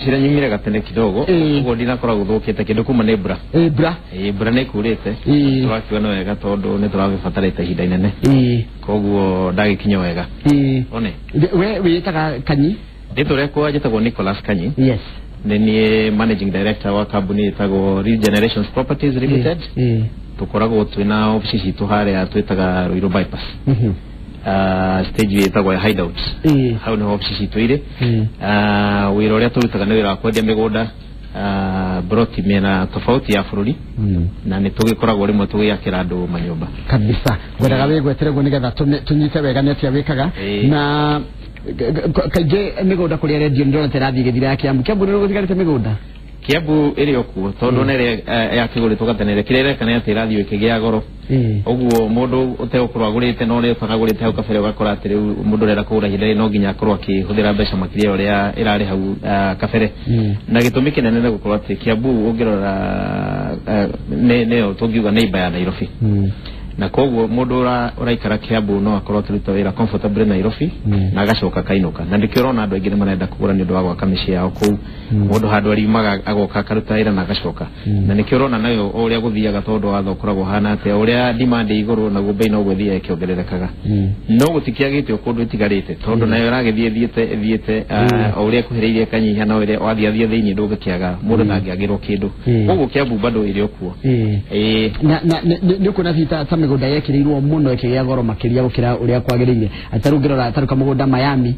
Cira nyumire gatene kidogo. Uguo ndinakora guthukite kindu kuma ni mbura. Mbura. Mbura nĩ kurite. Turakiona no wega tondu nĩ tũragibatarĩte ihinda inene. Koguo ndagĩkinya wega. One. We wĩtaga Kanyi? Rĩtwa rĩakwa njĩtagwo Nicholas Kanyi. Yes. Nĩ niĩ managing director wa kambuni ĩtagwo Regenerations Properties Limited. Tukoragwo twĩna ofici citũ harĩa twĩtaga Ruiru Bypass. Stage ĩtagwo ya Hideout. Hau nĩho ofici citũ irĩ. Wĩra ũrĩa tũrutaga nĩ wĩra wa kwendia mĩgũnda, broti mĩena tofauti ya bũrũri, na nĩ tũgĩkoragwo rĩmwe tũgĩakĩra andũ manyũmba. Kabisa. Ngwendaga wĩgwetere guo nĩgetha tũnyite wega nĩ atĩa wĩkaga. Na kaingĩ mĩgũnda kũrĩa rendio ndĩrona ta ĩrathiĩ ĩgĩthira ya Kiambu. Kiambu nĩ gũtigarĩte mĩgũnda? Kiambu ĩrĩ o kuo tondũ nĩ ĩrĩa yakĩgũrĩtwo gatene kĩrĩa ĩreka nĩ atĩ ĩrathiĩ ĩkĩgĩa goro. Ũguo mũndũ ũtegũkorwo agũrĩte na ũrĩa ũtagũrĩte hau kabere ũgakora atĩ rĩu mũndũ ũrenda kũgũra ihinda rĩrĩ no nginya akorwo akĩhũthĩra mbeca makĩria ya ũrĩa ĩrarĩ hau kabere. Na gĩtũmi kĩnene nĩ gũkorwo atĩ Kiambu ũngĩrora nĩyo tũngiuga neighbor ya Nairobi. Na koguo mũndũ ũraikara Kiambu no akorwo akĩruta wĩra comfortably Nairobi na agacoka akainũka. Na nĩkĩo ũrona andũ aingĩ nĩ marenda kũgũra nĩ ũndũ wa gwaka mĩciĩ yao kũu. Mũndũ handũ ariumaga agoka akaruta wĩra na agacoka. Na nĩkĩo ũrona nayo o ũrĩa gũthiaga tondũ watho ũkoragwo ũhana atĩa, ũrĩa demand ĩ igũrũ naguo bei noguo ĩthiaga ĩkĩongererekaga. No gũtikĩagĩte o kũndũ ĩtigarĩte tondũ nayo ĩragĩthiĩ ĩthiĩte o ũrĩa ĩkuhĩrĩirie ĩkanyiha, na ũrĩa wathiĩ athiĩ thĩinĩ ndũngĩkĩaga mũndũ ndangĩagĩrwo kĩndũ. Koguo Kiambu bado ĩrĩ o kuo. Na nĩ ũkuona hihi ta mĩgũnda yekĩrĩirwo mũno ĩkĩgĩa goro makĩria gũkĩra ũrĩa kwagĩrĩire. Atĩ tarĩu ũngĩrora tarĩu kamũgũnda Miami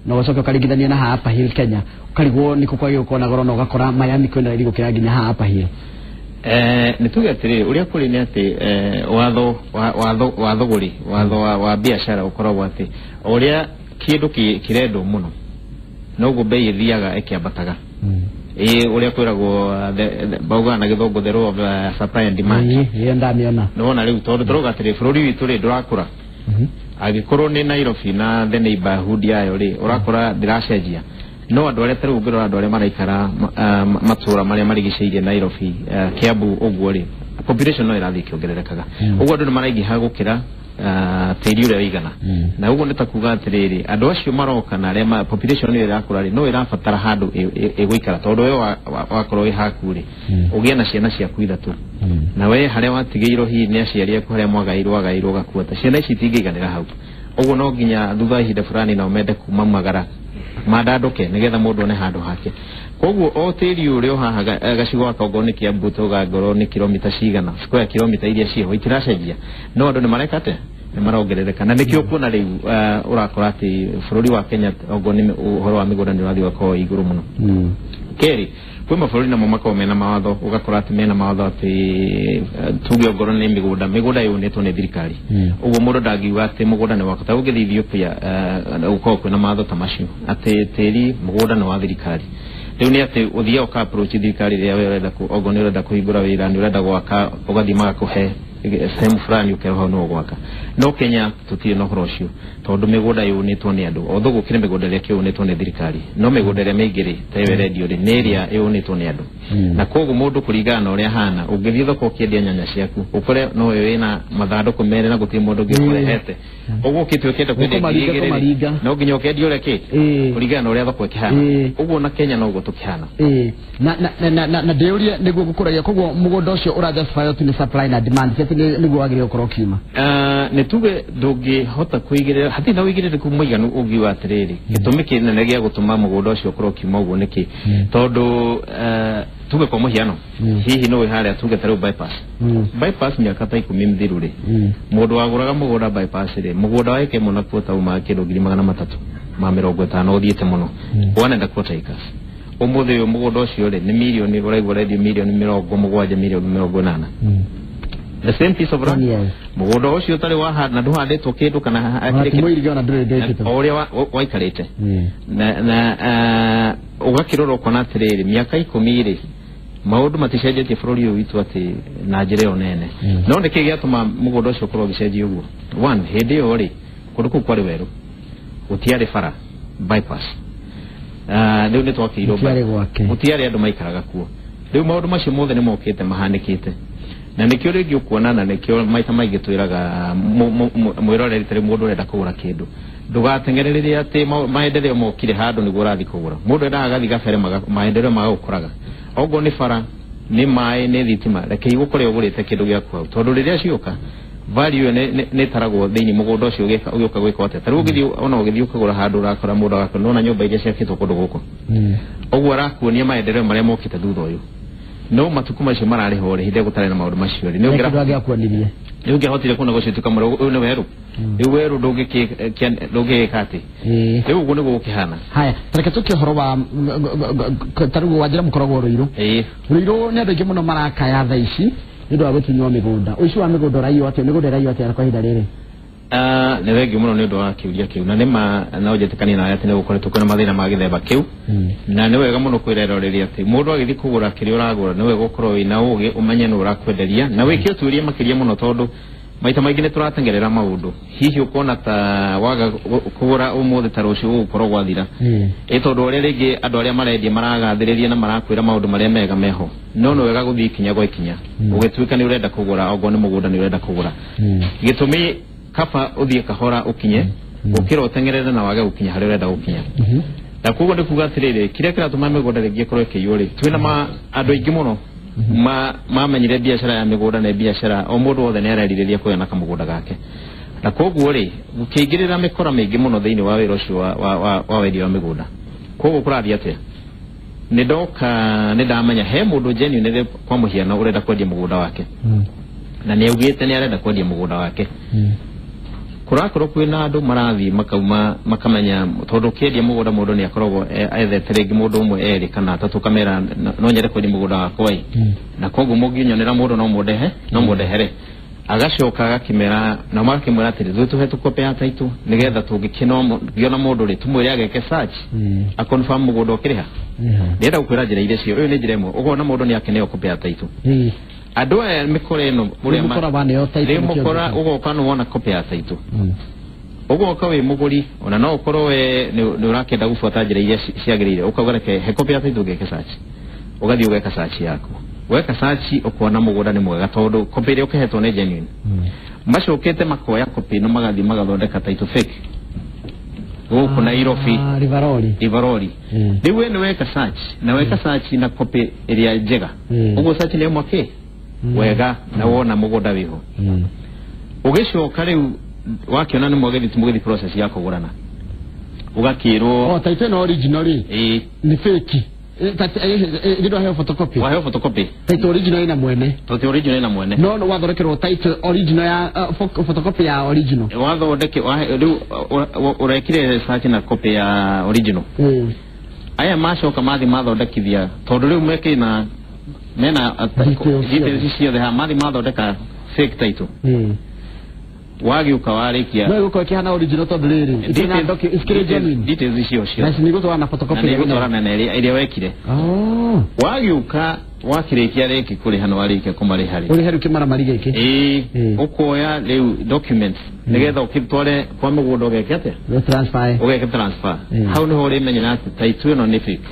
na ũgacoka ũkaringithania na haha Upper Hill Kenya, ũkarigwo nĩkũ kwagĩrĩirwo gũkorwo na goro na ũgakora Miami kwĩna raithi gũkĩra nginya haha Upper Hill. Nĩ tuge atĩrĩrĩ, ũrĩa kũrĩ nĩ atĩ watho wa thũgũrĩ, watho wa biacara ũkoragwo atĩ o ũrĩa kĩndũ kĩrendwo mũno noguo bei ĩthiaga ĩkĩambataga. Ũrĩa kwĩragwo baugaga na gĩthũngũ the law of supply and demand. Ĩyo ndamĩona. Nĩwona rĩu tondũ tũrauga atĩrĩ bũrũri witũ rĩ ndũrakũra. Angĩkorwo nĩ Nairobi na the neighborhood yayo rĩ ũrakora ndĩracenjia. No andũ arĩa tarĩu ũngĩrora andũ arĩa maraikara matũra marĩa marigicĩirie Nairobi, Kiambu ũguo rĩ, population no ĩrathiĩ ĩkĩongererekaga. Ũguo andũ nĩ maraingĩha gũkĩra tĩri ũrĩa ũigana. Na ũguo nĩ ta kuga atĩrĩrĩ, andũ acio maroka na arĩa population ĩyo ĩrakũra rĩ no ĩrabatara handũ ĩgũikara tondũ we wakorwo wĩ haku rĩ ũgĩe na ciana ciaku ithatũ. Na we harĩa watigĩirwo hihi nĩ aciari aku harĩa mwagairwo wagairwo ũgakua ta ciana ici itingĩiganĩra hau. Ũguo no nginya thutha wa ihinda fulani nao mende kuma magara mandandũke nĩgetha mũndũ one handũ hake. Koguo o tĩri ũrĩa ũhaha gacigo gaka ongorwo nĩ Kiambu tauga ngorwo nĩ kilomita cigana, square kilomita iria ciĩho itiracenjia, no andũ nĩ mareka atĩa? Nĩ marongerereka. Na nĩkĩo ũkuona rĩu ũrakora atĩ bũrũri wa Kenya ongorwo nĩ ũhoro wa mĩgũnda nĩ ũrathiĩ ũgakorwo wĩ igũrũ mũno. Kerĩ, kwĩ mabũrũri namo makoragwo mena mawatho, ũgakora atĩ mena mawatho atĩ tuge ongorwo nĩ mĩgũnda, mĩgũnda yũnĩtwo nĩ thirikari. Ũguo mũndũ ndangiuga atĩ mũgũnda nĩ wakwa. Ta ũngĩthiĩ Ethiopia gũkoragwo kwĩna mawatho ta macio atĩ tĩri mũgũnda nĩ wa thirikari. Rĩu nĩ atĩ ũthiaga ũka approach thirikari rĩrĩa we ũrenda ongorwo nĩ ũrenda kũhingũra wĩra, nĩ ũrenda gwaka, ũgathiĩ magakũhe sehemu fulani ũkerwo hau nĩho gwaka. No Kenya tũtirĩ na ũhoro ũcio tondũ mĩgũnda yũnĩtwo nĩ andũ. Although gũkĩrĩ mĩgũnda ĩrĩa ĩkĩũnĩtwo nĩ thirikari, no mĩgũnda ĩrĩa mĩingĩ rĩ ta ĩyo ĩrendio rĩ nĩ ĩrĩa ĩũnĩtwo nĩ andũ. Na koguo mũndũ kũringana na ũrĩa ahana, ũngĩthiĩ thoko ũkĩendia nyanya ciaku ũkore no we wĩna mathandũkũ merĩ na gũtirĩ mũndũ ũngĩ ũkũrehete. Ũguo ũkĩtua ũkĩenda kwendia ngiri igĩrĩ rĩ, no nginya ũkendia ũrĩa kĩ kũringana na ũrĩa thoko ĩkĩhana. Ũguo na Kenya noguo tũkĩhana. Na ndĩũrie nĩguo gũkũragia koguo mũgũnda ũcio ũra justify atĩ nĩ supply na demand ti atĩ nĩguo wagĩrĩirwo gũkorwo ũkiuma. Nĩ tuge ndũngĩhota kũigĩrĩra, hatirĩ na ũigĩrĩrĩku mũiganu ũngiuga atĩrĩrĩ gĩtũmi kĩnene gĩa gũtũma mũgũnda ũcio ũkorwo ũkiuma ũguo nĩkĩ? Tondũ tuge kwa mũhiano hihi no wĩ harĩa tuge ta rĩu bypass. Bypass mĩaka ta 10 mĩthiru rĩ, mũndũ wagũraga mũgũnda bypass rĩ, mũgũnda wa ĩka ĩmwe na quarter umaga kĩndũ 350,000 ũthiĩte mũno. 1.25 acres. Ũmũthĩ ũyũ mũgũnda ũcio rĩ nĩ mirioni ũraigua ũrendio mirioni 70, mirioni 80. The same piece of land. Mũgũnda ũcio ũtarĩ wa na ndũhandĩtwo kĩndũ kana o ũrĩa waikarĩte. Na ũgakĩrora ũkona atĩrĩrĩ mĩaka 10 rĩ maũndũ maticenjetie bũrũri ũyũ witũ atĩ na njĩra ĩyo nene. No nĩkĩ gĩatũma mũgũnda ũcio ũkorwo ũgĩcenjia ũguo? One, hĩndĩ ĩyo rĩ kũndũ kũu kwarĩ werũ, gũtiarĩ bara bypass. Rĩu nĩ twakĩirwo gũtiarĩ andũ maikaraga kuo. Rĩu maũndũ macio mothe nĩ mokĩte mahanĩkĩte. Na nĩkĩo rĩngĩ ũkuona na nĩkĩo maita maingĩ twĩraga mwĩroreri tarĩ mũndũ ũrenda kũgũra kĩndũ. Ndũgateng'ere rĩrĩa atĩ maendeleo mokire handũ nĩguo ũrathiĩ kũgũra. Mũndũ endaga agathiĩ gabere maendeleo magagũkoraga. Okorwo nĩ bara, nĩ maĩ, nĩ thitima, reke igũkore ũgũrĩte kĩndũ gĩaku hau, tondũ rĩrĩa cioka value ĩyo nĩ ĩtaragwo thĩinĩ mũgũnda ũcio ũgĩũka gwĩka atĩa. Ta rĩu ũgĩthiĩ, ona ũgĩthiĩ ũkagũra handũ, ũrakora mũndũ agakora nĩwona nyũmba iria ciakĩtwo kũndũ gũkũ, ũguo arakuonia maendeleo marĩa mokĩte thutha ũyũ. No matukũ macio mararĩho rĩ, hĩndĩ ĩrĩa gũtarĩ na maũndũ macio rĩ, nĩ kĩndũ angĩakuonirie. Nĩ ũngĩahotire kuona gũcituĩka mũrũ ũyũ nĩ werũ, rĩu werũ ndũngĩgĩka atĩ rĩu ũguo nĩguo gũkĩhana. Haya, tareke tũke ũhoro wa tarĩu wanjĩra mũkoragwo Rũirũ. Ĩĩ. Rũirũ nĩ andũ aingĩ mũno marakaya thaa ici nĩ ũndũ wa gũtunywo mĩgũnda. Ũici wa mĩgũnda ũraiywo atĩa? Mĩgũnda ĩraiywo atĩa kwa ihinda rĩrĩ? Nĩ thengiũ mũno nĩ ũndũ wa kĩũria kĩu, na nĩ ma no njĩtĩkanie nawe atĩ nĩ gũkoretwo kwĩna mathĩna ma gĩthemba kĩu, na nĩ wega mũno kwĩreroreria atĩ mũndũ agĩthiĩ kũgũra kĩrĩa ũragũra, nĩ wega ũkorwo wĩna ũgĩ, ũmenye nũ ũrakwenderia na wĩke ũtuĩria makĩria mũno, tondũ maita maingĩ nĩ tũratengerera maũndũ, hihi ũkona ta waga kũgũra ũmũthĩ ta rũciũ gũgũkorwo gwathira, ĩ tondũ ũrĩa rĩngĩ andũ arĩa marendia maragathĩrĩria na marakwĩra maũndũ marĩa mega meho, no nĩ wega gũthiĩ ikinya gwa ikinya. Ũgĩtuĩka nĩ ũrenda kũgũra, okorwo nĩ mũgũnda nĩ ũrenda kũgũra, gĩtũmi kaba ũthiĩ kahora ũkinye gũkĩra ũteng'erere na wage gũkinya harĩa ũrenda gũkinya. Na koguo nĩ kuga atĩrĩrĩ, kĩrĩa kĩratũma mĩgũnda rĩngĩ ĩkorwo ĩkĩiywo rĩ, twĩna ma andũ aingĩ mũno mamenyire biacara ya mĩgũnda nĩ biacara o mũndũ wothe nĩ arerirĩria kũgĩa na kamũgũnda gake, na koguo rĩ, gũkĩingĩrĩra mĩkora mĩingĩ mũno thĩinĩ wa wĩra ũcio wa wendia wa mĩgũnda. Koguo kũrathiĩ atĩa? Nĩ ndoka nĩ ndamenya he mũndũ genuine, kwa mũhiano, ũrenda kwendia mũgũnda wake, na nĩ augĩte nĩ arenda kwendia mũgũnda wake. Kũrakorwo kwĩna andũ marathiĩ makauma makamenya, tondũ ũkĩendia mũgũnda mũndũ nĩ akoragwo ethete rĩngĩ mũndũ ũmwe, erĩ kana atatũ, kamera no nyende kwendia mũgũnda wakwa ĩ, na koguo mũngĩnyonera mũndũ no mũndehe, no mũndehere. Agacoka agakĩmera, nao magakĩmwĩra atĩrĩ, ithuĩ tũhe tũkope ya title, nĩgetha tũngĩkĩona mũndũ rĩ, tũmwĩre ageke search a confirm mũgũnda ũkĩrĩha. Ndĩrenda gũkwĩra njĩra iria cio, ũyũ nĩ njĩra ĩmwe ũkona mũndũ nĩ akeneo kope ya title. Andũ aya mĩkora ĩno ũrĩa mũkora waneo title. Rĩu mũkora ũgoka nĩ wona kope ya title, ũgoka wĩ mũgũri, ona no ũkorwo we nĩ ũrakĩenda gũbuata njĩra iria ciagĩrĩire, ũkauga reke he kope ya title ngeke search. Ũgathiĩ ũgeka search yaku, weka search ũkona mũgũnda nĩ mwega, tondũ kope ĩrĩa ũkĩhetwo nĩ genuine. Macokete makoya kope ĩno, magathiĩ magathondeka title fake gũkũ Nairobi. Rivaroli. Rivaroli. Rĩu we nĩ weka search na weka search na kope ĩrĩa njega, ũguo search nĩ ĩmwe kĩ wega na wona mũgũnda wĩho. Ũgĩcoka rĩu wakĩona nĩ mwagĩthi mũgĩthi process ya kũgũrana, ũgakĩrwo Oh, title ĩno original rĩ ĩĩ nĩ fake. Gĩndũ aheo photocopy. Waheo photocopy. Title original ĩna mwene. Title original ĩna mwene. No wathondekerwo title original ya photocopy ya original. Wathondeke rĩu ũrekire search na copy ya original. Aya macoka mathi mathondekithia, tondũ rĩu mekĩna mena Details ciothe. Details ciothe ha mathi mathondeka fake title. Wagĩũka warĩkia No ĩgũkorwo ĩkĩhana original tondũ rĩrĩ ikĩrĩ ikĩrĩ genuine. Details icio Na ciothe ici nĩ igũtwarana na na photocopy. Nĩ igũtwarana na ĩrĩa wekire. Oh. Wagĩũka wakĩrĩkia rĩngĩ kũrĩha na warĩkia kũmarĩha rĩ, Ũrĩhe rĩu kĩmaramari gĩkĩ. Ĩĩ. Ĩĩ. Ũkoya rĩu documents nĩgetha ũkĩtware kwa mũgũnda ũgeke atĩa? Nĩ transfer. Ũgeke transfer. Hau nĩho ũrĩmenyera atĩ title ĩno nĩ fake,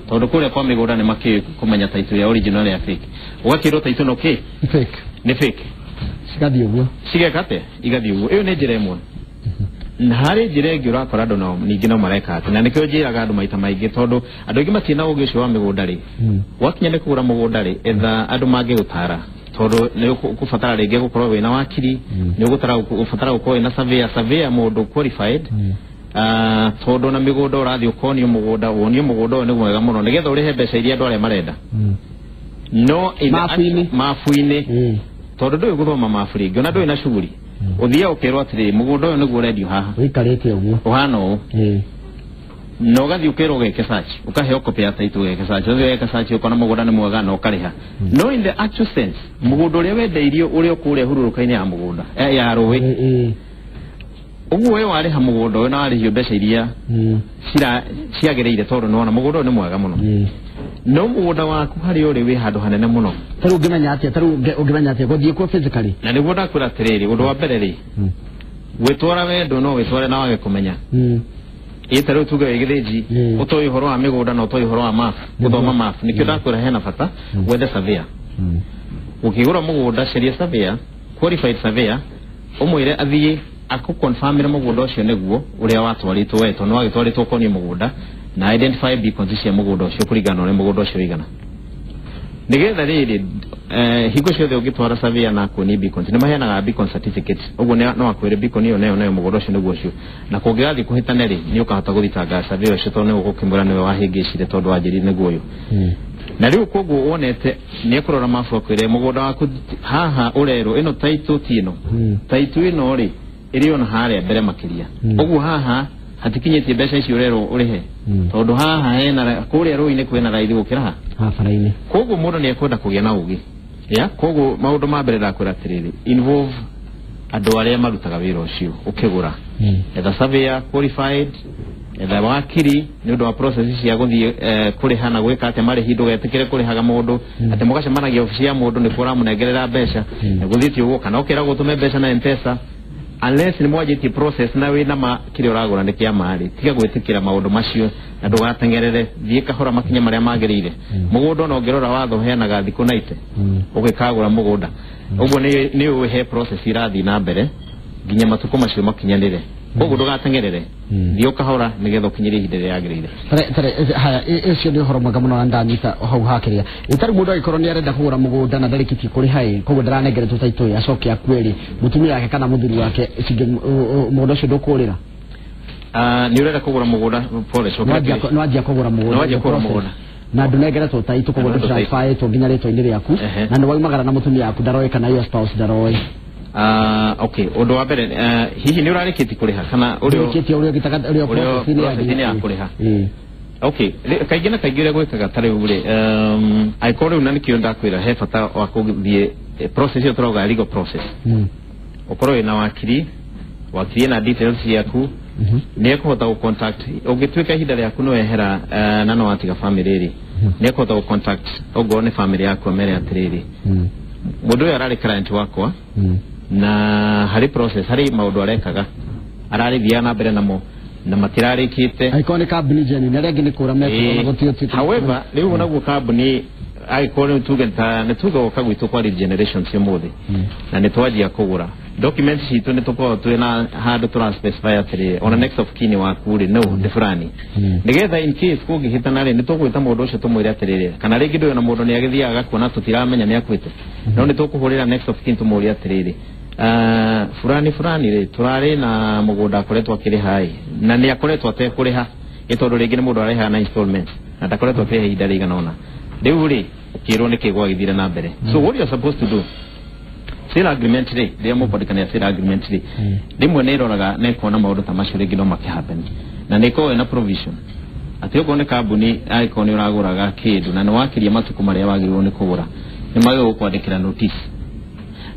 tondũ kũrĩa kwa mĩgũnda nĩ makĩũĩ kũmenya title ya original ya fake. Ũgakĩrwo title ĩno kĩ Fake. Nĩ fake. Cigathiĩ ũguo. Cigeka atĩa? Igathiĩ ũguo. Ĩyo nĩ njĩra ĩmwe, na harĩ njĩra ĩngĩ ũrakora andũ nao ningĩ no mareka atĩ, na nĩkĩo njĩraga andũ maita maingĩ, tondũ andũ aingĩ matirĩ na ũgĩ ũcio wa mĩgũnda rĩ, wakinya nĩ kũgũra mũgũnda rĩ, etha andũ mangĩgũtara, tondũ nĩ ũkũbatara rĩngĩ gũkorwo wĩna wakiri, nĩ ũgũbatara gũkorwo wĩna surveyor, surveyor mũndũ qualified. Tondũ na mĩgũnda ũrathiĩ ũkonio mũgũnda, wonio mũgũnda ũyũ nĩ mwega mũno, nĩgetha ũrĩhe mbeca iria andũ arĩa marenda, no in the Mabu-inĩ. Mabu-inĩ, tondũ ndũĩ gũthoma mabu rĩngĩ, ona ndũĩ na shughuli, ũthiaga ũkerwo atĩrĩrĩ, mũgũnda ũyũ nĩguo ũrendio haha, Ũikarĩte ũguo. Ũhana ũũ, na ũgathiĩ ũkerwo ũgeke search, ũkaheo copy ya title ũgeke search, ũthiĩ ũgeka search, ũkona mũgũnda nĩ mwega na ũkarĩha. No in the actual sense, mũgũnda ũrĩa wendeirio ũrĩa kũrĩa hurũrũka-inĩ ya mũgũnda ya rũĩ. Ũguo we warĩha mũgũnda ũyũ na warĩhio mbeca iria ciagĩrĩire, tondũ nĩwona mũgũnda ũyũ nĩ mwega mũno, no mũgũnda waku harĩa ũrĩ wĩ handũ hanene mũno. Tarĩu ũngĩmenya atĩa? Tarĩu ũngĩmenya atĩa gũthiĩ kuo physically? Na nĩguo ndakwĩra atĩrĩrĩ, ũndũ wa mbere rĩ, gwĩtwara wendo no wĩtware na wage kũmenya. Ĩ ta rĩu tuge wĩ Gĩthĩnji, ũtoĩ ũhoro wa mĩgũnda na ũtoĩ ũhoro wa map, gũthoma map, nĩkĩo ndakwĩra hena bata wethe surveyor. Ũkĩgũra mũgũnda, caria surveyor, qualified surveyor, ũmwĩre athiĩ Akũconfirmĩre mũgũnda ũcio nĩguo ũrĩa watwarĩtwo we, tondũ wagĩtwarĩtwo ũkoniĩ mũgũnda, na identify beacons cia mũgũnda ũcio kũringana na ũrĩa mũgũnda ũcio ũigana, nĩgetha rĩrĩ hingo ciothe ũngĩtwara surveyor na akuonie beacons, nĩ maheanaga beacon certificate. Ũguo no akwĩre beacon ĩyo nayo nayo mũgũnda ũcio nĩguo ũcio, na kũngĩgathiĩ kũhĩtane rĩ, nĩ ũkahota gũthitanga surveyor ũcio, tondũ nĩwe ũgũkĩmwĩra nĩwe wahĩngĩcire, tondũ wanjĩrire nĩguo ũyũ. Na rĩu koguo wonete nĩ ekũrora mabu akwĩre mũgũnda waku haha ũrerwo ĩno title ti ĩno, title ĩno rĩ ĩrĩ ona harĩa mbere makĩria. Ũguo haha hatikinyĩtie mbeca icio ũrerwo ũrĩhe, tondũ haha hena kũrĩa rũĩ-inĩ kwĩna raithi gũkĩra ha haha bara-inĩ. Koguo mũndũ nĩ ekwenda kũgĩa na ũgĩ ya. Koguo maũndũ ma mbere ndakwĩra atĩrĩrĩ, involve andũ arĩa marutaga wĩra ũcio ũkĩgũra. Etha surveyor qualified, etha wakiri nĩ ũndũ wa process cia gũthiĩ kũrĩha na gwĩka atĩa marĩhi. Ndũgetĩkĩre kũrĩhaga mũndũ atĩ mũgacemanagia obici ya mũndũ nĩkuo ũramũnengerera mbeca na gũthiĩte ũguo, kana ũkĩragwo ũtũme mbeca na M-Pesa unless nĩ mwanjĩtie process na wĩna ma kĩrĩa ũragũra nĩ kĩa marĩ. Tiga gwĩtĩkĩra maũndũ macio na ndũgateng'erere, thiĩ kahora makinya marĩa magĩrĩire. Mũgũnda ona ũngĩrora watho ũheanaga thikũ 90 ũgĩkagũra mũgũnda. Ũguo nĩ ũĩ he process irathiĩ na mbere nginya matukũ macio makinyanĩre. Koguo ndũgateng'erere, thiĩ o kahora nĩgetha ũkinyĩre ihinda rĩrĩa rĩagĩrĩire. Tare tare haya, ũcio nĩ ũhoro mwega mũno na ndanyita hau hakĩrĩa. Ĩtarĩ mũndũ angĩkorwo nĩ arenda kũgũra mũgũnda na ndarĩkĩtie kũrĩha ĩ, koguo ndaranengeretwo title ĩ, acoke akue rĩ, mũtumia wake kana mũthuri wake mũgũnda ũcio ndũkũrĩra? Ah, nĩ ũrenda kũgũra mũgũnda, pole, coka. Nĩwanjia kũgũra mũgũnda. Nĩwanjia kũgũra process. Mũgũnda. Na ndũnengeretwo title, koguo Na ndũnengeretwo title. ndũtransferĩtwo nginya rĩtwa-inĩ rĩaku, na nĩ waumagara na mũtumia waku ndaroĩ kana your spouse ndaroĩ. Ah, okay, ũndũ wa mbere, hihi nĩ ũrarĩkĩtie kũrĩha kana ũrĩa Ũrĩkĩtie ũrĩa ũgĩtaga ũrĩa ũrĩa process-inĩ ya process-inĩ ya kũrĩha. Ĩĩ. Okay, kaingĩ na kaingĩ ũrĩa gwĩkaga ta rĩu rĩ, angĩkorwo rĩu na nĩkĩo ndakwĩra he bata wa kũthiĩ process ĩyo tũrauga legal process, ũkorwo wĩna wakiri, wakiri ena details ciaku, nĩ ekũhota gũ contact ũngĩtuĩka ihinda rĩaku nĩ wehera na no watiga family rĩ, nĩ ekũhota gũ contact ongorwo nĩ family yaku amere atĩrĩrĩ, mũndũ ũyũ ararĩ client wakwa na harĩ process, harĩ maũndũ arekaga ararĩthiaga na mbere namo na matirarĩkĩte. Angĩkorwo nĩ kambuni genuine, arĩa angĩ nĩ kũra mekũra na gũtirĩ. However, rĩu naguo kambuni angĩkorwo nĩ tuge ta nĩ tuge gũka gwitũ kwa Lead Generations ũmũthĩ na nĩ twanjia kũgũra documents citũ, nĩ tũkoragwo twĩna handũ tũra specify atĩrĩrĩ, ona next of kin waku rĩ no nĩ fulani, nĩgetha in case kũngĩhĩtana rĩ, nĩ tũgwĩta mũndũ ũcio tũmwĩre atĩrĩrĩ, kana rĩngĩ ndũĩ ona mũndũ nĩ agĩthiaga agakuona tũtiramenya nĩ akuĩte, no nĩ tũkũhũrĩra next of kin tũmũrie atĩrĩrĩ, fulani fulani rĩ, tũrarĩ na mũgũnda akoretwo akĩrĩha ĩ, na nĩ akoretwo atekũrĩha ĩ, tondũ rĩngĩ nĩ mũndũ arĩhaga na installments na ndakoretwo akĩrĩha ihinda rĩigana ũna, rĩu rĩ ũkĩrwo nĩkĩ gwagĩthire na mbere. So what you are supposed to do, sale agreement rĩ, rĩrĩa mũkwandĩkanĩra sale agreement rĩ, rĩmwe nĩ ĩroraga na ĩkona maũndũ ta macio rĩngĩ no makĩhappen, na nĩ ĩkoragwo ĩna provision atĩ okorwo nĩ kambuni, angĩkorwo nĩ ũragũraga kĩndũ na nĩ wakĩria matukũ marĩa wagĩrĩirwo nĩ kũgũra, nĩ magĩrĩirwo gũkwandĩkĩra notice,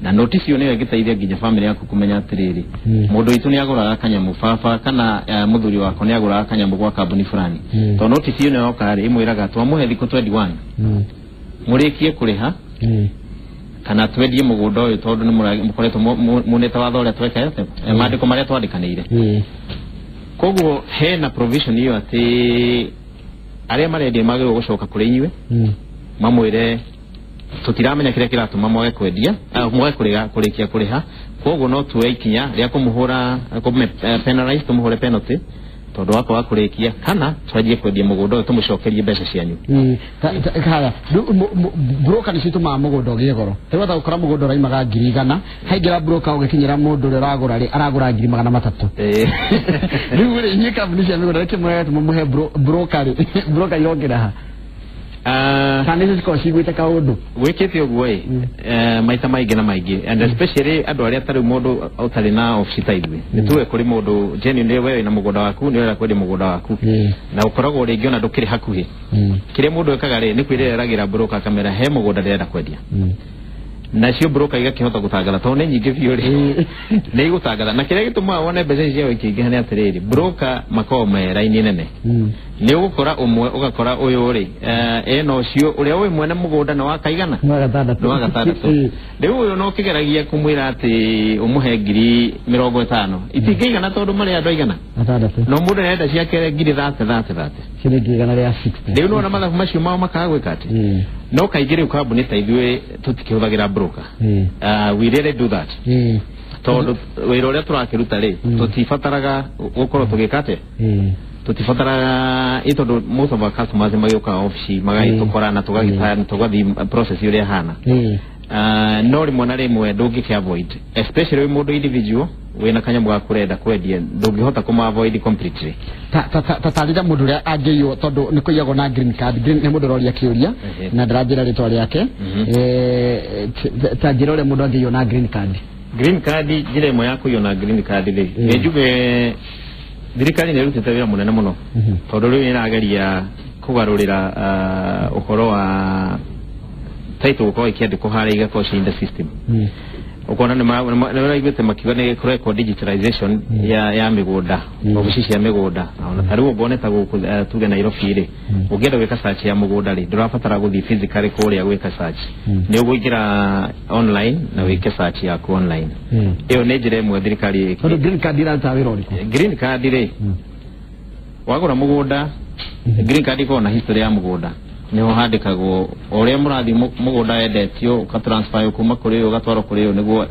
na notice ĩyo nĩyo ĩngĩteithia nginya family yaku kũmenya atĩrĩrĩ, mũndũ witũ nĩ agũraga kanyamũ, baba kana mũthuri wakwa nĩ agũraga kanyamũ gwa kambuni fulani, tondũ notice ĩyo nĩyo yoka rĩ, ĩmwĩraga twamũhe thikũ 21 mũrĩkie kũrĩha kana twendie mũgũnda ũyũ, tondũ nĩ mũkoretwo munĩte watho ũrĩa tweka maandĩko marĩa twandĩkanĩire. Koguo hena provision ĩyo atĩ arĩa marendia magĩrĩirwo gũcoka kũrĩ inyuĩ mamwĩre tũtiramenya kĩrĩa kĩratũma mwage kwendia, mwage kũrĩha kũrĩkia kũrĩha, koguo no tuoe ikinya rĩa kũmũhũra kũmũ penalize, tũmũhũre penalty tondũ wa kwaga kũrĩkia, kana twanjie kwendia mũgũnda ũyũ tũmũcokerie mbeca cianyu. Haya, rĩu broker nĩ citũmaga mũgũnda ũgĩe goro. Rĩu wata gũkora mũgũnda ũraimaga 100,000, haingĩra broker ũgĩkinyĩra mũndũ ũrĩa ũragũra rĩ, aragũra 300,000. Rĩu rĩ, inyuĩ kambuni cia mĩgũnda nĩkĩ mũregetwo mũhe broker rĩ, broker irongera ha, kana nĩcio cikoragwo ciguĩte kaũndũ? Gwĩkĩte ũguo ĩ, maita maingĩ na maingĩ, and especially andũ arĩa tarĩu mũndũ ũtarĩ na obici ta ithuĩ, nĩ tuge kũrĩ mũndũ genuine, we wĩna mũgũnda waku, nĩ ũrenda kwendia mũgũnda waku na ũkoragwo rĩngĩ ona ndũkĩrĩ hakuhĩ, kĩrĩa mũndũ ekaga rĩ, nĩ kwĩreragĩra broker kamera he mũgũnda ndĩrenda kwendia, nacio broker igakĩhota gũtangatha tondũ nĩ nyingĩ biũ rĩ, nĩ igũtangatha. Na kĩrĩa gĩtũmaga wone mbeca ici ciao ikĩingĩha nĩ atĩrĩrĩ, broker makoragwo me raini nene. Nĩ ũgũkora ũmwe ũgakora ũyũ rĩ, ena ũcio ũrĩa ũyũ mwene mũgũnda nĩ wa kaigana? Nĩ wa gatandatũ. Nĩ wa gatandatũ. Rĩu ũyũ no ũkĩgeragia kũmwĩra atĩ ũmũhe 50,000, itingĩigana tondũ marĩ andũ aigana? Gatandatũ. No mũndũ arenda ciake ngiri 30 30 30. Ciringi 160. Rĩu nĩwona mathabu macio mao makaga gwĩka atĩ no kaingĩ rĩu kambuni ta ithuĩ tũtikĩhũthagĩra broker. We really do that. Tondũ wĩra ũrĩa tũrakĩruta rĩ, tũtibataraga gũkorwo tũgĩka atĩa, tũtibataraga ĩ, tondũ most of our customers magĩũkaga obici magagĩtũkora na tũgagĩta tũgathiĩ process ũrĩa ĩhana. No rĩmwe na rĩmwe ndũngĩkĩ avoid, especially wĩ mũndũ individual wĩna kanyamũ gaku ũrenda kwendia, ndũngĩhota kũma avoid completely. Ta tarĩria mũndũ ũrĩa angĩiywo, tondũ nĩ kũiyagwo na green card. Green nĩ mũndũ ũroria kĩũria na ndaranjĩra rĩtwa rĩake. Ta njĩra ũrĩa mũndũ angĩiywo na green card. Green card, njĩra ĩmwe ya kũiywo na green card rĩ, nĩ njuge thirikari nĩ ĩrutĩte wĩra mũnene mũno, tondũ rĩu nĩ ĩrageria kũgarũrĩra ũhoro wa title gũkorwo ikĩandĩkwo harĩa, igakorwo ci in the system. Ũkona nĩ maraiguĩte makiuga nĩ kũrekwo digitalization ya mĩgũnda, obici cia mĩgũnda. Ona ta rĩu ũngĩone ta gũkũ tuge Nairobi rĩ, ũngĩenda gwĩka search ya mũgũnda rĩ, ndũrabatara gũthiĩ physically kũrĩa gwĩka search, nĩ ũgũingĩra online na wĩke search yaku online. Ĩyo nĩ njĩra ĩmwe thirikari Tondũ green card iraruta wĩra ũrĩkũ? Green card rĩ, wagũra mũgũnda, green card ĩkoragwo na history ya mũgũnda. Niho handĩkagwo o ũrĩa mũrathiĩ mũgũnda wendetio, ũkatransfer kuma kũrĩ ũyũ ũgatwarwo kũrĩ ũyũ, nĩguo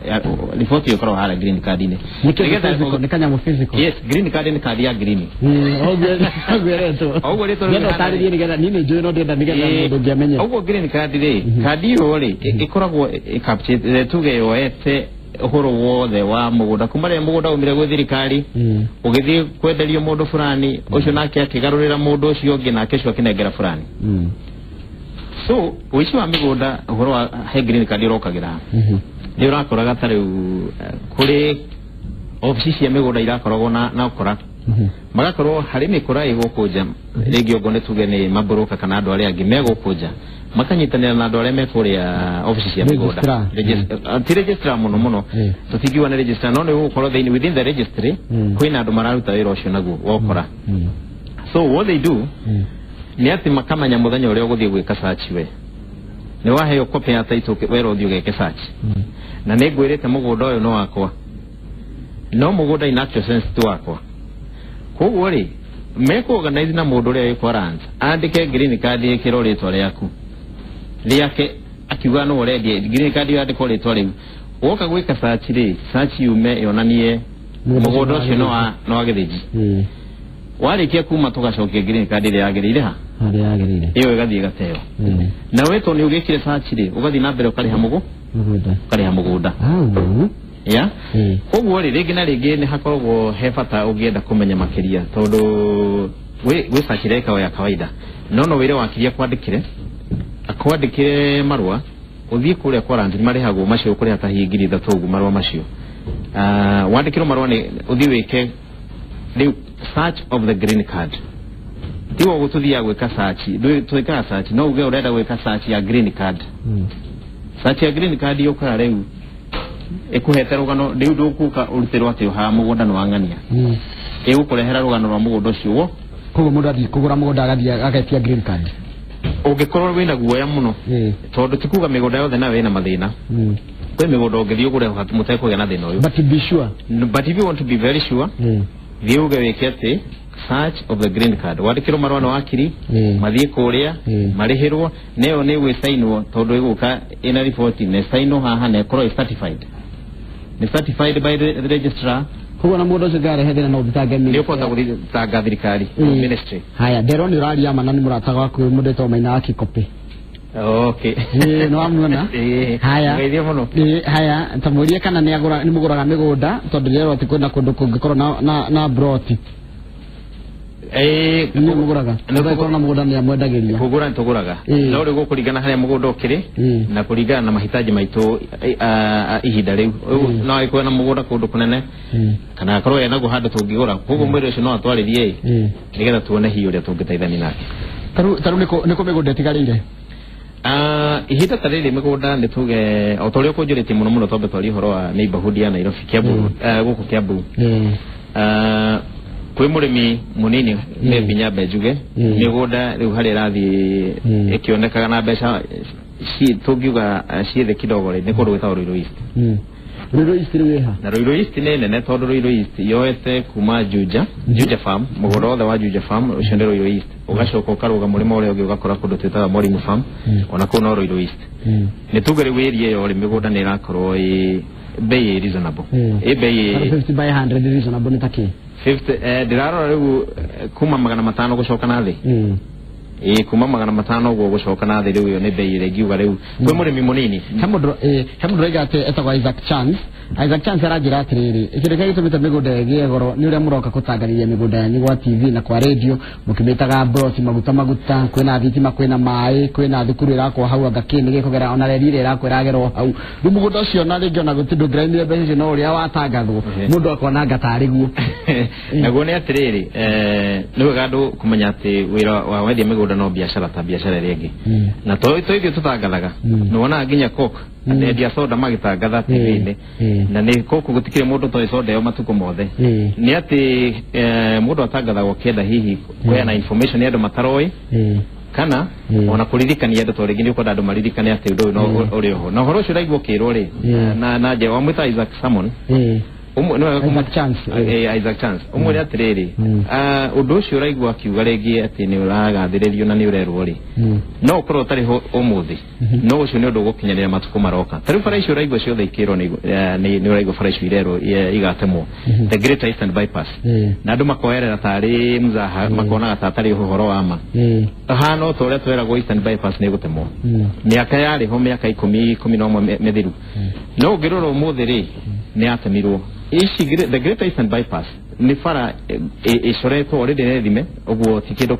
riboti ĩyo ĩkoragwo harĩa green card-inĩ. Nĩ kĩndũ Nĩgetha physical, nĩ kanyamũ physical. Yes, green card nĩ kandi ya green. Ũguo ĩretwo. O ũguo rĩtwa rĩu Ndĩrenda rĩhana ũtarĩrie nĩgetha niĩ nĩ njũĩ, no ndĩrenda nĩgetha mũndũ ũngĩ amenye. Ũguo green card rĩ, kandi ĩyo rĩ, ĩkoragwo ĩcapturĩte, tuge yoete ũhoro wothe wa mũgũnda kuma rĩrĩa mũgũnda umire gwĩ thirikari, ũgĩthiĩ kwenderio mũndũ fulani, ũcio nake akĩgarũrĩra mũndũ ũcio ũngĩ, nake ũcio akĩnengera fulani. So ũici wa mĩgũnda, ũhoro wa he green card ũrokagĩra, nĩ ũrakoraga ta rĩu kũrĩ obici cia mĩgũnda irakoragwo na ũkora, magakorwo harĩ mĩkora ĩ gũkũ nja, rĩngĩ ũguo nĩ tuge nĩ mabroka kana andũ arĩa angĩ me gũkũ nja, makanyitanĩra na andũ arĩa me kũrĩa obici cia mĩgũnda. Registrar. Ti registrar mũno mũno, tũtingiuga nĩ registrar, no nĩ gũkorwo thĩinĩ within the registry kwĩna andũ mararuta wĩra ũcio naguo wa ũkora. So what they do nĩ atĩ makamenya mũthenya ũrĩa ũgũthiĩ gwĩka search. We nĩ waheo copy ya title, werwo ũthiĩ ũgeke search, na nĩ ngwĩrĩte mũgũnda ũyũ nĩ wakwa, no mũgũnda in actual sense ti wakwa. Koguo rĩ, mekũ organize na mũndũ ũrĩa wĩ Lands andĩke green card ĩkĩrwo rĩtwa rĩaku rĩake, akiuga no ũrendia. Green card ĩyo yandĩkwo rĩtwa rĩu, woka gwĩka search rĩ, search yume yonanie mũgũnda ũcio nĩ wa Gĩthĩnji. Warĩkia kuma, tũgacokia green card ĩrĩa yagĩrĩire ha Harĩa yagĩrĩire. Ĩyo ĩgathiĩ ĩgateo. Na we tondũ nĩ ũgĩkire search rĩ, ũgathiĩ na mbere ũkarĩha mũgũ Mũgũnda. ũkarĩha mũgũnda. Au. Ya, koguo rĩ, rĩngĩ na rĩngĩ nĩ hakoragwo he bata ũngĩenda kũmenya makĩria, tondũ gwĩ search ĩrĩa ĩkoragwo ya kawaida, no wĩre wakiria kwandĩkĩre, akwandĩkĩre marũa ũthiĩ kũrĩa kwa Lands. Nĩ marĩhagwo macio, ũkũrĩha ta hihi 3,000 ũguo marũa macio. Wandĩkĩrwo marũa nĩ ũthiĩ wĩke rĩu search of the green card. Tiwo gũtũthiaga gwĩka search, twĩkaga search, no uge ũrenda gwĩka search ya green card. Search ya green card yũkaga rĩu ĩkũhete rũgano rĩu, ndũkũka ũrutĩrwo atĩ haha mũgũnda nĩ wang'ania, ĩgũkũrehera rũgano rwa mũgũnda ũcio wo. Koguo mũndũ athiĩ kũgũra mũgũnda agathiĩ agetia green card. Ũngĩkorwo wĩna guoya mũno, tondũ ti kuga mĩgũnda yothe nayo ĩna mathĩna, kwĩ mĩgũnda ũngĩthiĩ ũgũre mũtekũgĩa na thĩna ũyũ. But be sure. But if you want to be very sure, thiĩ uge wĩke atĩ search of the green card, wandĩkĩrwo marũa nĩ wakiri, mathiĩ kũrĩa, marĩhĩrwo, nĩyo nĩ gwĩcainwo, tondũ ĩgũka ĩna riboti na ĩcainwo haha na ĩkorwo ĩ certified, nĩ certified by the registrar. Koguo na mũndũ ũcio ngarehe thĩna no ũthitange. Nĩ ũkũhota gũthitanga thirikari, ministry. Haya, nderwo nĩ ũraria ma na nĩ mũrata waku mũndũ etagwo Maina wa Kikopĩ. Okay. Ĩĩ, nĩ wamuona? Ĩĩ. Haya. Ngeithio mũno. Ĩĩ, haya, ta mũrie kana nĩ agũra, nĩ mũgũraga mĩgũnda, tondũ ndĩrerwo atĩ kwĩna kũndũ kũngĩkorwo na broti. Ĩĩ. Nĩ mũgũraga? Nĩ Nĩ na mũgũnda nĩ amwendagĩria. Kũgũra nĩ tũgũraga, no rĩu gũkũringana harĩa mũgũnda ũkĩrĩ na kũringana na mahitaji maitũ ihinda rĩu. Rĩu no agĩkorwo na mũgũnda kũndũ kũnene, kana akorwo enaguo handũ tũngĩgũra. Koguo mwĩrĩ ũcio no atwarĩrie ĩ, nĩgetha tuone hihi ũrĩa tũngĩteithania nake. Tarĩu nĩ kũ mĩgũnda ĩtigarĩire? Ihinda ta rĩrĩ mĩgũnda nĩ tuge o ta ũrĩa ũkũnjũrĩtie mũno mũno, twambe twarie ũhoro wa neighborhood ya Nairobi, Kiambu, gũkũ Kiambu. Kwĩ mũrĩmi mũnini, maybe nyambe njuge mĩgũnda rĩu harĩa ĩrathiĩ ĩkĩonekaga na mbeca tũngiuga ciĩ thĩ kidogo rĩ, nĩ kũndũ gwĩtagwo Ruiru East. Ruiru East rĩu ĩha? Na Ruiru East nĩ nene, tondũ Ruiru East yoete kuma Juja, Juja Farm, mũgũnda wothe wa Juja Farm ũcio nĩ Ruiru East, ũgacoka ũkarũga mũrĩmo ũrĩa ũngĩ ũgakora kũndũ twĩtaga Mwalimu Farm, ona kũu no Ruiru East. Nĩ tuge rĩu area ĩyo rĩ, mĩgũnda nĩ ĩrakorwo ĩ bei reasonable. Ĩ bei 50 by 100 reasonable nĩ takĩ? 50 ndĩrarora rĩu kuma 500 gũcoka na thĩ. Ĩ kuma 500 ũguo gũcoka na thĩ rĩu ĩyo nĩ bei ĩrĩa ingiuga rĩu kwĩ mũrĩmi mũnini. He mũndũ raiga atĩ etagwo Isaac Chance. Isaac Chance aranjĩra atĩrĩrĩ, kĩndũ kĩrĩa gĩtũmĩte mĩgũnda ĩgĩe goro nĩ ũrĩa mũroka gũtanganĩria mĩgũnda yanyu gwa TV na kwa radio, mũkĩmĩtaga broti maguta maguta, kwĩna thitima, kwĩna maĩ, kwĩna thukuru ĩrakwo hau, anga kĩ nĩ gĩkũgera ona reri ĩrĩa ĩrakwo ĩragerwo hau. Rĩu mũgũnda ũcio na rĩngĩ ona gũtirĩ ndũngĩraimire mbeca icio no ũrĩa watangathwo mũndũ akona anga tarĩ guo. Naguo nĩ atĩrĩrĩ, nĩ wega andũ kũmenya atĩ wĩra wa wendia mĩgũnda no biacara ta biacara ĩrĩa ĩngĩ, na to ithuĩ tũtangathaga, nĩ wonaga nginya Coke endia soda magĩtangatha TV-inĩ, na nĩ Coke gũtikĩrĩ mũndũ toĩ soda ĩyo matukũ mothe. Nĩ atĩ mũndũ atangathagwo kĩenda hihi kũheana information nĩ andũ mataroĩ kana ona kũririkania andũ, tondũ rĩngĩ nĩ ũkwenda andũ maririkane atĩ ũndũ ũyũ no ũrĩ oho. Na ũhoro ũcio ũraigua ũkĩrwo rĩ, na nje wamwĩta Isaac Samon, Isaac Chance. Isaac Chance ũmwĩre atĩrĩrĩ, ũndũ ũcio ũraigua akiuga rĩngĩ atĩ nĩ ũragathĩrĩrio na nĩ ũrerwo rĩ, no ũkorwo ũtarĩ ho ũmũthĩ, no ũcio nĩ ũndũ ũgũkinyanĩra matukũ maroka. Ta rĩu bara icio ũraigua ciothe ikĩrwo nĩ ũraigua bara icio irerwo igatemwo, the Greater Eastern Bypass, na andũ makoerera tarĩ mzaha, makonaga ta atarĩ ũhoro wa ma. Hana ta ũrĩa tweragwo Eastern Bypass nĩ ĩgũtemwo mĩaka yarĩ ho, mĩaka 11 mĩthiru, no ũngĩrora ũmũthĩ rĩ, nĩ yatemirwo. Ici the Greater Eastern Bypass nĩ bara ĩcoretwo already nĩ thime, ũguo ti kĩndũ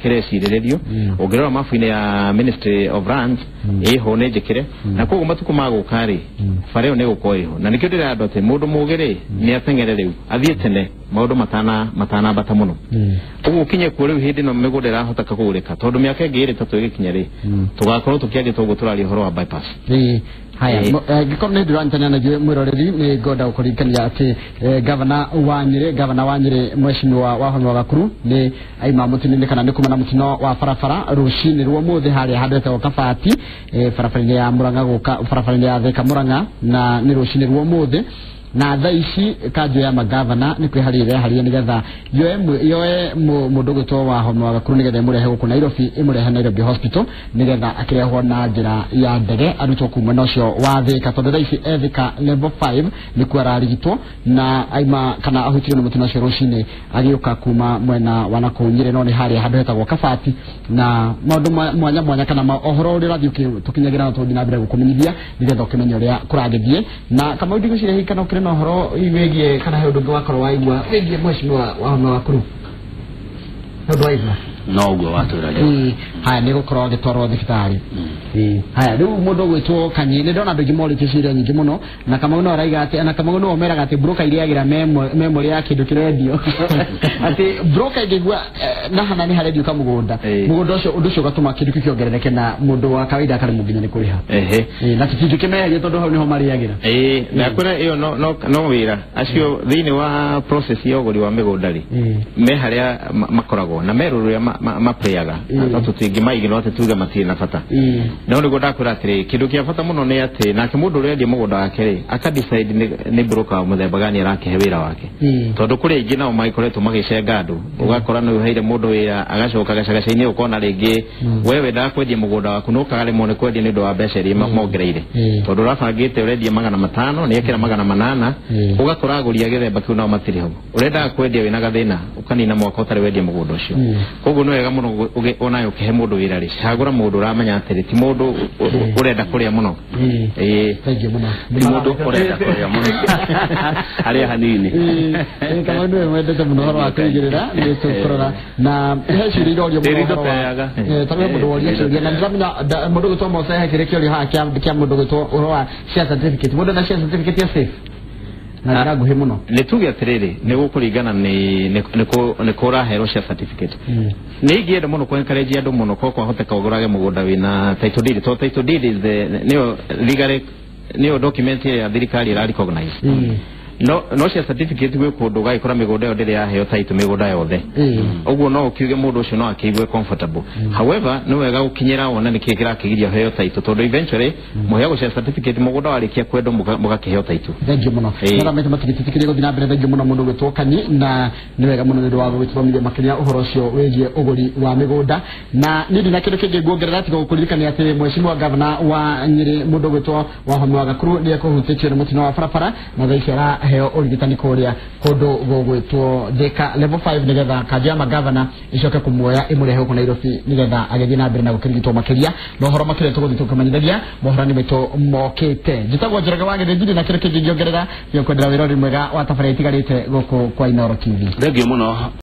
kĩrecirĩrĩrio. Ũngĩrora mabu-inĩ ya Ministry of Lands ĩho nĩ njĩkĩre, na koguo matukũ magũka rĩ, bara ĩyo nĩ ĩgũkorwo ĩho. Na nĩkĩo ndĩrera andũ atĩ mũndũ mũgĩ rĩ, nĩ ateng'ere rĩu, athiĩ tene maũndũ matanambata mũno, ũguo ũkinye kuo rĩu hĩndĩ ĩno mĩgũnda ĩrahota kũgũrĩka, tondũ mĩaka ĩngĩ 2 3 ĩgĩkinya rĩ, tũgakorwo tũkĩaria toguo tũraria ũhoro wa bypass. Haya, ngĩkorwo nĩ ndĩranyitanĩra na ithuĩ mwĩroreri, nĩ ngwenda gũkũririkania atĩ gavana wa Nyĩrĩ mheshimiwa Wahome wa Gakuru nĩ aima mũtino-inĩ kana nĩ kuma na mũtino wa barabara rũcinĩ rwa ũmũthĩ harĩa handũ hetagwo Kabati, barabara-inĩ ya Murang'a gũka barabara-inĩ ya Thika Murang'a, na nĩ rũcinĩ rwa ũmũthĩ. Na thaa ici kanjũ ya magavana nĩ kwĩharĩria ĩreharĩria nĩgetha yoe mũndũ ũgwĩtwo Wahome wa Gakuru nĩgetha ĩmũrehe gũkũ Nairobi, ĩmũrehe Nairobi Hospital nĩgetha akĩrehwo na njĩra ya ndege arutwo kuma mwena ũcio wa Thika, tondũ thaa ici e Thika level 5 nĩkuo ararigitwo, na aima kana ahutirio nĩ mũtino ũcio rũcinĩ agĩũka kuma mwena wa nakũu Nyĩrĩ, no nĩ harĩa handũ hetagwo Kabati. Na maũndũ mwanya mwanya kana ũhoro ũrĩa ũrathiĩ tũkinyagĩra na tũthiĩ na mbere gũkũmenyithia nĩgetha ũkĩmenye ũrĩa kũragĩthiĩ. Na Kamau, ndigwĩciria hihi kana ũkĩrĩ na ũhoro wĩgiĩ kana he ũndũ ũngĩ wakorwo waigua wĩgiĩ mheshimiwa Wahome wa Gakuru? He ũndũ waigua? No ũguo watwĩra. Haya, nĩ gũkorwo agĩtwarwo thibitarĩ. Haya, rĩu mũndũ ũgwĩtwo Kanyi, nĩ ndona andũ aingĩ morĩtie ciũria nyingĩ mũno, na Kamau no araiga atĩ, na Kamau no meraga atĩ broker irĩagĩra memory ya kĩndũ kĩrendio, atĩ broker ĩngĩigua na hana nĩ harendio kamũgũnda, mũgũnda ũcio, ũndũ ũcio ũgatũma kĩndũ kĩu kĩongerereke na mũndũ wa kawaida akaremwo nginya nĩ kũrĩha. Na tũtingĩkĩmeheria tondũ hau nĩho marĩagĩra. Ndakwĩra ĩyo no wĩra acio thĩinĩ wa process ya ũgũri wa mĩgũnda rĩ, me harĩa makoragwo na me rũrũ rũrĩa mapreaga, no tũtingĩmaigĩrwo atĩ tuge matirĩ na bata. No nĩguo ndakwĩra atĩrĩ, kĩndũ kĩa bata mũno nĩ atĩ nake mũndũ ũrĩa endia mũgũnda wake rĩ, aka decide nĩ broker wa mũthemba gani arakĩhe wĩra wake, tondũ kũrĩ aingĩ nao magĩkoretwo magĩcenga andũ, ũgakora nĩ ũheire mũndũ wĩra agacoka gacagaca-inĩ ũkona rĩngĩ we wendaga kwendia mũgũnda waku no ũkaremwo nĩ kwendia nĩ ũndũ wa mbeca iria mongereire, tondũ ũrabangĩte ũrendia 500 nĩ ekĩra 800, ũgakora agũri a gĩthemba kĩu nao matirĩ ho, ũrendaga kwendia wĩna gathĩna ũkanina mwaka ũtarĩ wendia mũgũnda ũcio. Koguo nĩ wega mũno onawe ũkĩhe mũndũ wĩra rĩ, cagũra mũndũ ũramenya atĩrĩ ti mũndũ ũrenda kũrĩa mũno. Thank you mũno. Ti mũndũ ũrenda kũrĩa mũno, harĩa hanini. Kamau nĩwe wendete mũno ũhoro wa kũigĩrĩra, nĩ tũkũrora na he ciũria irorio mũno ũhoro wa ta rĩu mũndũ woria ciũria, na ndĩramenya mũndũ ũgwĩtwo Mose he kĩrĩa kĩorio haha kĩa mũndũ ũgwĩtwo ũhoro wa share certificate, mũndũ na share certificate ya safe na njĩra nguhĩ mũno. Nĩ tuge atĩrĩrĩ, nĩ gũkũringana nĩ kũ ũraherwo share certificate. Nĩ ingĩenda mũno kũ encourage andũ mũno ko kwahoteka ũgũrage mũgũnda wĩna title deed, tondũ title deed is the nĩyo legally nĩyo document ĩrĩa thirikari ĩra recognize. No share certificate gwĩ kũndũ ũgagĩkora mĩgũnda ĩyo ndĩrĩ yaheo title mĩgũnda yothe. Ũguo no ũkiuge mũndũ ũcio no akĩigue comfortable. However, nĩ wega gũkinyĩra wone nĩkĩĩ kĩrakĩgiria ũheo title, tondũ eventually mũheagwo share certificate mũgũnda warĩkia kwendwo mũgakĩheo title. Thengiũ mũno. Mathaa maitũ matigĩtĩtĩkĩrie gũthiĩ na mbere. Thengiũ mũno mũndũ gwĩtwo Kanyi, na nĩ wega mũno nĩ ũndũ wa gũgĩtũthomithia makĩria ũhoro ũcio wĩgiĩ ũgũri wa mĩgũnda. Na niĩ ndina kĩndũ kĩngĩ nguongerera tiga gũkũririkania atĩ mheshimiwa gavana wa Nyĩrĩ, mũndũ gwĩtwo Wahome wa Gakuru, nĩ ekũhutĩtio nĩ mũtino wa barabara na thaa ici araheo ũrigitani kũrĩa kũndũ gũgwĩtwo Thika level 5, nĩgetha kanjũ ya magavana ĩcoke kũmuoya ĩmũrehe gũkũ Nairobi nĩgetha agĩthiĩ na mbere na gũkĩrigitwo makĩria. Na ũhoro makĩria tũgũthiĩ tũkĩmenyithagia mohoro nĩ maitũ mokĩte. Njĩtagwo Njoroge wa Gĩthĩnji, ndĩ na kĩndũ kĩngĩ ingĩongerera tiga kwendera wĩra ũrĩ mwega wa tabarĩra itigarĩte gũkũ kwa Inooro TV. Thengiũ mũno.